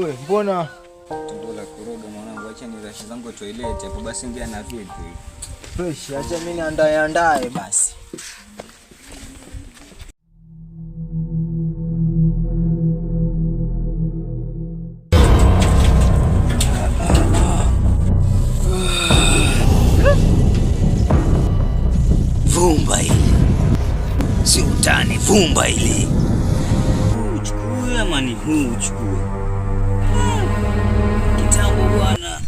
Wewe mbona Tumbo la koroga mwanangu, acha ni rashi zangu toilet hapo basi, ingia na vitu. Fresh, acha mimi niandae andae basi. Vumba hili si utani, vumba hili. Huu uchukue ama ni huu uchukue? Kitambo bwana.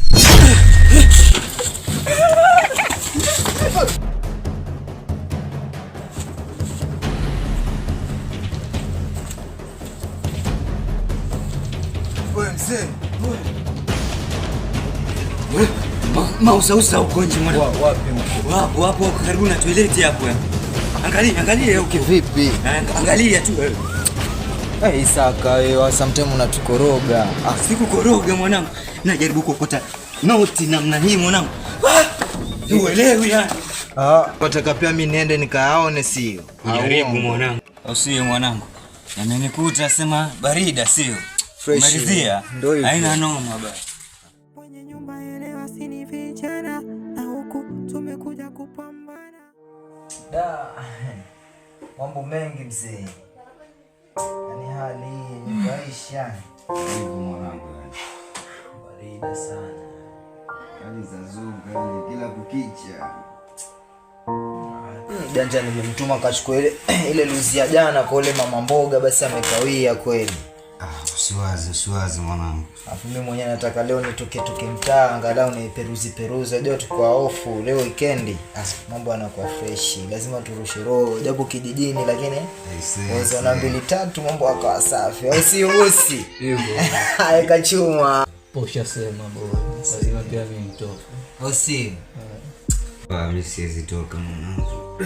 Wewe mzee, Mausausa huko nje mwana. Wapi huko? Wapo wapo huko karibu na toilet hapo. Angalia, angalia huko. Vipi? Angalia tu wewe. Eh, Isaka wewe sometimes unatukoroga. Ah, sikukoroga mwanangu. Najaribu kuokota noti namna hii mwanangu. Ah, uelewi yani. Ah, wataka pia mimi niende nikaone sio? Jaribu mwanangu. Au sio mwanangu? Yamenikuta sema barida sio? Fresh. Umeridhia? Ndio hivyo. Haina noma basi. Mwenye nyumba elewa, si ni vijana na huku tumekuja kupambana. Da. Mambo mengi mzee. Yaani hali hii ni maisha. Hivyo mwanangu yani. Barida sana. Hali za zungu yani kila kukicha. Janja nimemtuma kachukua ile ile luzi ya jana kwa ule mama mboga, basi amekawia kweli. Ah, usiwaze, usiwaze mwanangu. Alafu mimi mwenyewe nataka leo nitoke toke mtaa angalau niperuzi peruzi. Unajua tuko off leo weekend. Ah, mambo yanakuwa fresh. Lazima turushe roho japo kijijini, lakini uwezo na mbili tatu mambo yakawa safi. Au sio bosi? Hivyo. Haya kachuma. Posha sema boy. Lazima pia mimi nitoke. Au sio? Ah, mimi siwezi toka mwanangu.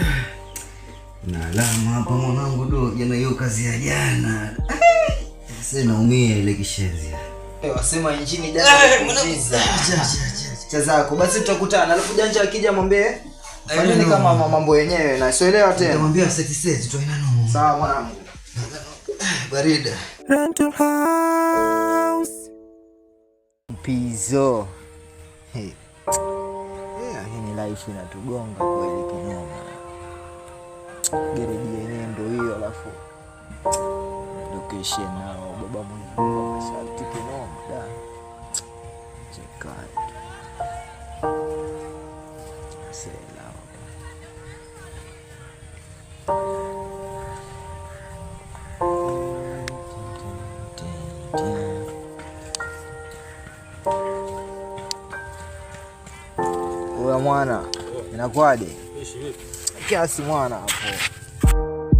Na alama hapa mwanangu, do jana hiyo kazi ya jana. Sasa naumia ile kishenzi. Eh, wasema injini jana kuumiza. Cha zako. Basi tutakutana. Alafu janja akija mwambie fanyeni kama mambo yenyewe na sielewa tena. Nitamwambia seti seti tu haina noma. Sawa mwanangu. Barida. Rental house. Mpizo. Hey. Lakini life inatugonga kweli kinoma. Gereji yenyewe ndio hiyo, alafu location nao baba mwenye nyumba masharti kinoma da. Chekaya tu. Sela. Oya mwana, inakuwaje? Kiasi mwana hapo.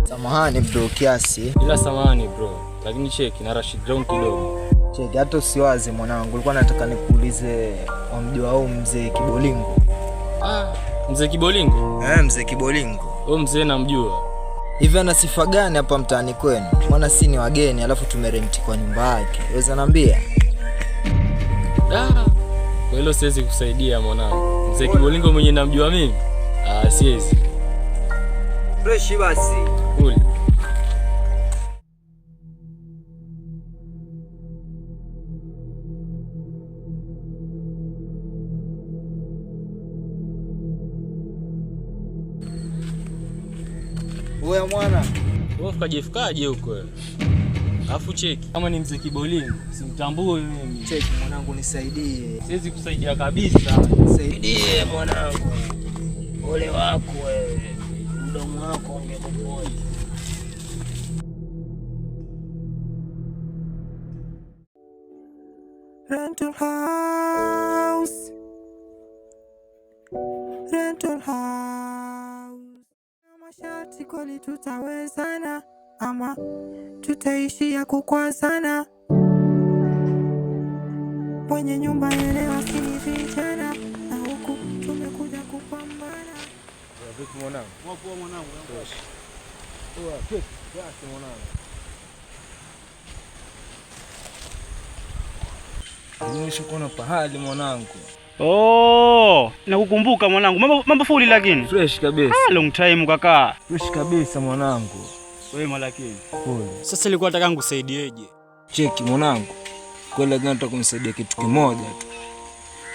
Samahani bro, kiasi. Ila samahani bro, lakini cheki na rush ground kidogo. Cheki, hata usiwaze mwanangu, nilikuwa nataka nikuulize wamjua au mzee Kibolingo? Ah, mzee Kibolingo? Eh, mzee Kibolingo. Huyo mzee namjua. Hivi ana sifa gani hapa mtaani kwenu? Maana si ni wageni alafu tumerenti kwa nyumba yake. Weza niambia? Ah, kwa hilo siwezi kusaidia mwanangu. Mzee Kibolingo mwenye namjua mimi? Ah, siwezi. Fresh basi. Kuli. Oya mwana. Wewe fikaje fikaje huko wewe? Alafu cheki. Kama ni mzee Kibolingo, simtambui mimi. Cheki mwanangu, nisaidie. Siwezi kusaidia kabisa. Nisaidie mwanangu. Ole wako wewe. Mdomo wako ungekuponya. Rental house. Rental house. Masharti kweli tutawezana ama tutaishia kukwazana? Mwenye nyumba elewa, si ni vijana na huku tumekuja kupambana. Vipi mwanangu? Poa mwanangu. Oya, cheki, kiasi mwanangu. Nimeshakuona pahali mwanangu. Oh, nakukumbuka mwanangu. Mambo mambo fuli lakini. Fresh kabisa. Ah, long time kaka. Fresh kabisa mwanangu. Wewe malakini. Pole. Sasa nilikuwa nataka nikusaidieje? Cheki mwanangu. Kweli, lakini nataka kumsaidia kitu kimoja tu.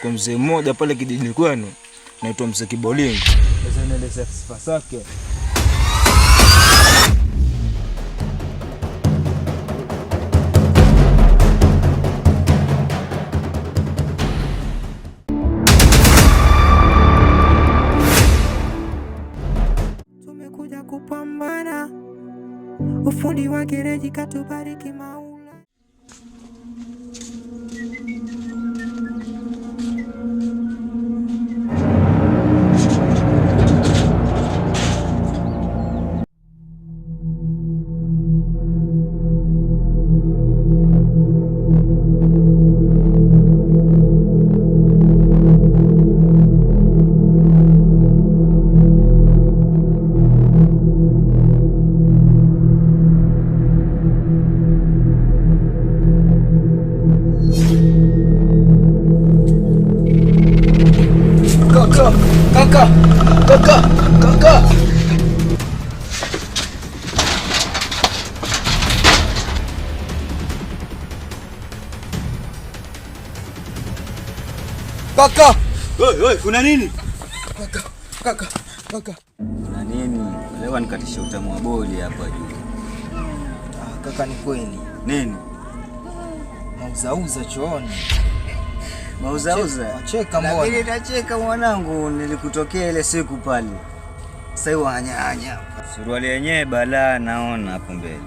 Kwa mzee mmoja pale kijijini kwenu naitwa Mzee Kibolingo. Sasa nielezea sifa zake. Tumekuja kupambana, ufundi wa gereji katubariki Maula. Kaka, kaka, kaka, kaka. Kaka, Oi, oi, kuna nini? kaka, kaka, kaka. Kuna nini? Leo nikatisha utamu wa boli hapa juu. Ah, kaka ni kweli. Nini? Mauzauza chooni. Mauzauza. Wacheka mbona? Lakini nacheka mwanangu, nilikutokea ile siku pale. Sasa hiyo hanya. Suruali yenyewe balaa naona hapo mbele.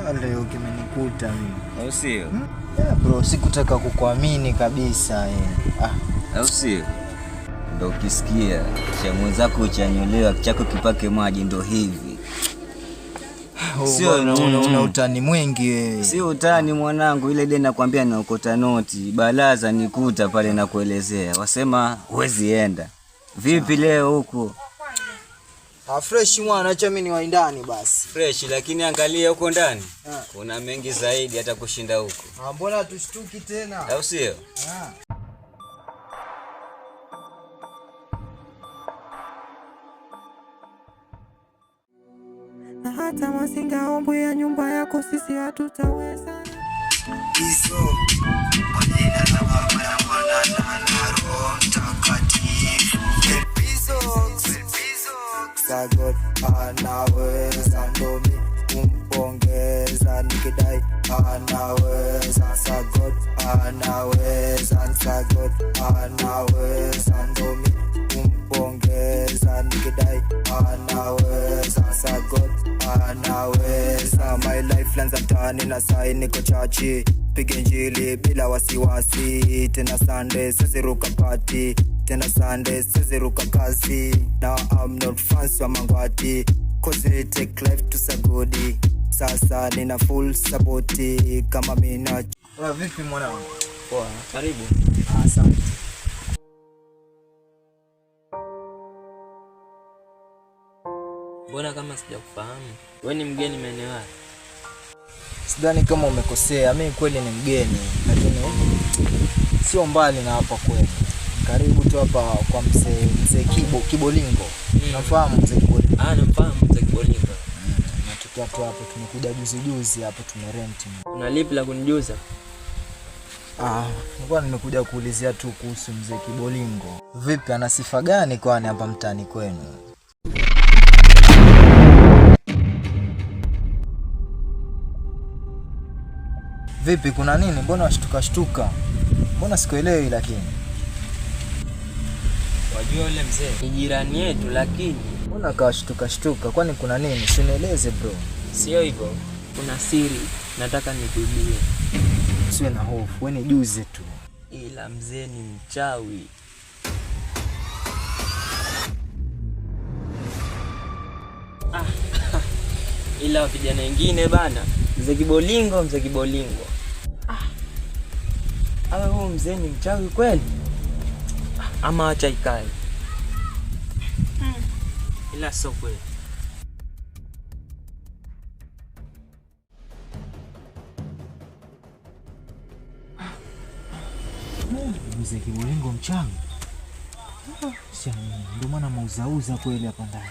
Ah, leo kimenikuta mimi. Au sio? Yeah, bro, sikutaka kukuamini kabisa eh. Ah, Au sio? Ndo ukisikia cha mwenzako chanyolewa chako kipake maji ndo hivi. Sio, una utani mwingi wewe. Sio utani mwanangu, ile deni nakwambia naokota noti, balaza nikuta pale na kuelezea. Wasema huwezi enda. Vipi leo huko? Ah, fresh mwana, acha mimi niwahi ndani basi. Fresh, lakini angalia huko ndani. Kuna mengi zaidi hata kushinda huko. Ah, mbona tushtuki tena? Au sio? Ah. Na hata masinga ombwe ya nyumba yako sisi hatutaweza. Hizo kwa jina la Baba na Mwana na Roho Mtakatifu. God anaweza, ndomi kumpongeza nikidai anaweza. Sa God anaweza, sa God anaweza, ndomi kumpongeza nikidai anaweza. Sa God anaweza. My life lanza mtaani na sai niko chachi, piga injili bila wasiwasi tena. Sunday siziruka party tena, Sunday siziruka kazi. Now I'm not fans wa mangwati, cause it take life to sagodi. Sasa nina full support kama mina. Vipi mwanangu? Poa, karibu. Asante. Mbona kama sijakufahamu? Wewe ni mgeni maeneo haya? Sidhani kama umekosea, mi kweli ni mgeni, lakini sio mbali na hapa kwenu, karibu tu hapa kwa mzee Kibolingo. Unamfahamu mzee Kibolingo? Ah, namfahamu mzee Kibolingo. Natokea tu hapo, tumekuja juzi juzi hapo, tumerenti. Una lipi la kunijuza? Ah, nilikuwa nimekuja kuulizia tu kuhusu mzee Kibolingo. Vipi, ana sifa gani kwani hapa mtaani kwenu? Vipi, kuna nini? Mbona washtuka shtuka? Mbona sikuelewi lakini? Wajua yule mzee ni jirani yetu, lakini Mbona kawashtuka shtuka? Kwani kuna nini? Si nieleze bro. sio hivyo. Kuna siri nataka nikuibie, Usiwe na hofu, wewe ni juzi tu. ila mzee ni mchawi. Ah, ila vijana wengine bana, mzee Kibolingo, mzee Kibolingo. Ah, awe huyu mzee ni mchawi kweli? Ah, ama acha ikae. Ila sio kweli. Mzee Kibolingo mchawi? Ndio maana mauzauza kweli hapa ndani.